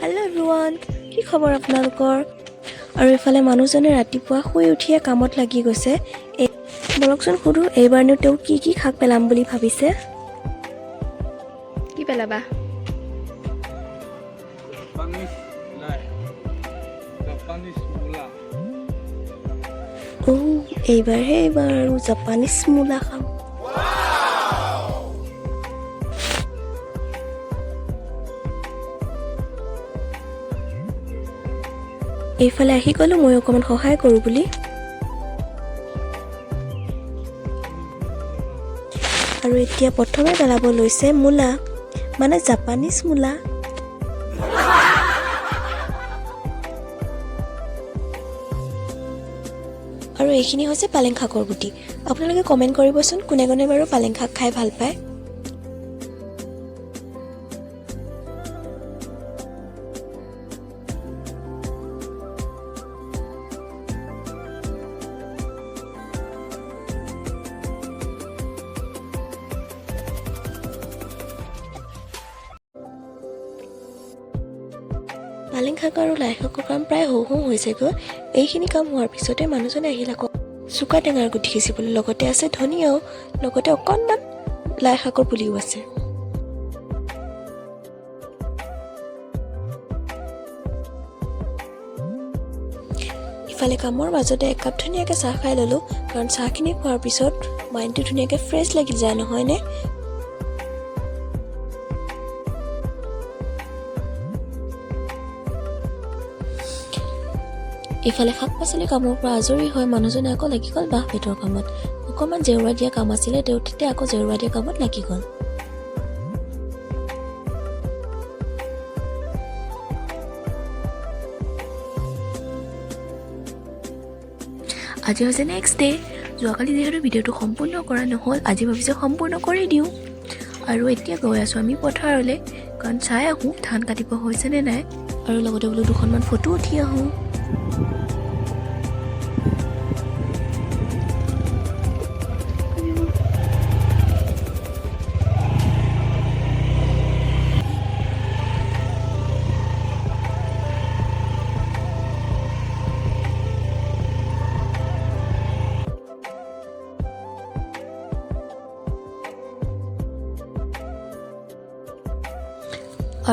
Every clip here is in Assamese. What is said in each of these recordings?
হেল্ল' এভৰিৱান, কি খবৰ আপোনালোকৰ? আৰু এইফালে মানুহজনে ৰাতিপুৱা শুই উঠিয়ে কামত লাগি গৈছে। এই বলকচোন সুধো, এইবাৰনো তেওঁ কি কি শাক পেলাম বুলি ভাবিছে। কি পেলাবা? জাপানিজ লাই, জাপানিজ মূলা। অ' এইবাৰহে এইবাৰ আৰু জাপানীজ মূলা খাম। এইফালে আহি গ'লো মই অকণমান সহায় কৰোঁ বুলি। আৰু এতিয়া প্ৰথমে পেলাব লৈছে মূলা, মানে জাপানীজ মূলা। আৰু এইখিনি হৈছে পালেং শাকৰ গুটি। আপোনালোকে কমেণ্ট কৰিবচোন, কোনে কোনে বাৰু পালেং শাক খাই ভাল পায়। পালেং শাক আৰু লাই শাকৰ কাম প্ৰায় হওঁ হওঁ হৈছেগৈ। এইখিনি কাম হোৱাৰ পিছতে মানুহজনে আহিল আকৌ চুকা টেঙাৰ গুটি সিঁচিবলৈ। লগতে আছে ধনিয়াও, লগতে অকণমান লাই শাকৰ পুলিও আছে। ইফালে কামৰ মাজতে একাপ ধুনীয়াকৈ চাহ খাই ল'লোঁ, কাৰণ চাহখিনি খোৱাৰ পিছত মাইণ্ডটো ধুনীয়াকৈ ফ্ৰেছ লাগি যায়, নহয়নে? ইফালে শাক পাচলি কামৰ পৰা আজৰি হৈ মানুহজনে আকৌ লাগি গ'ল বাঁহ বেতৰ কামত। অকণমান জেওৰা দিয়া কাম আছিলে, তেওঁ তেতিয়া আকৌ জেওৰা দিয়া কামত লাগি গ'ল। আজি হৈছে নেক্সট ডে। যোৱাকালি যিহেতু ভিডিঅ'টো সম্পূৰ্ণ কৰা নহ'ল, আজি ভাবিছোঁ সম্পূৰ্ণ কৰি দিওঁ। আৰু এতিয়া গৈ আছোঁ আমি পথাৰলৈ, কাৰণ চাই আহোঁ ধান কাটিব হৈছেনে নাই, আৰু লগতে বোলো দুখনমান ফটো উঠি আহোঁ।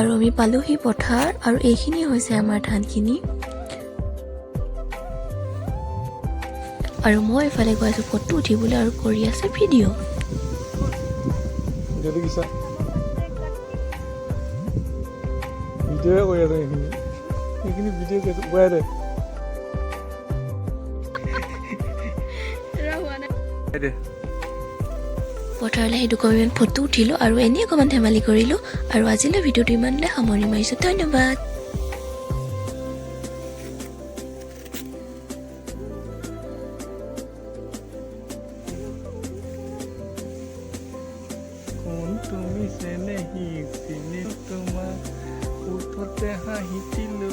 আৰু আমি পালোহি পথাৰ, আৰু এইখিনি হৈছে আমাৰ ধানখিনি। আৰু মই এইফালে গৈ আছোঁ ফটো উঠিবলৈ আৰু কৰি আছে ভিডিঅ'। ভিডিঅ'টো কিছা ভিডিঅ'য়ে কৰি আছো। এইখিনি ভিডিঅ' কৰি আছো। বঢ়াই দে। দে। পথাৰলৈ আহি দুকপিমান ফটো উঠিলোঁ আৰু এনেই অকণমান ধেমালি কৰিলোঁ। আৰু আজিলৈ ভিডিঅ'টো ইমানতে সামৰণি মাৰিছোঁ। ধন্যবাদ। কোন তুমি চেনেহী, চিনি তোমাক, ওঠতে হাঁহিছিলো।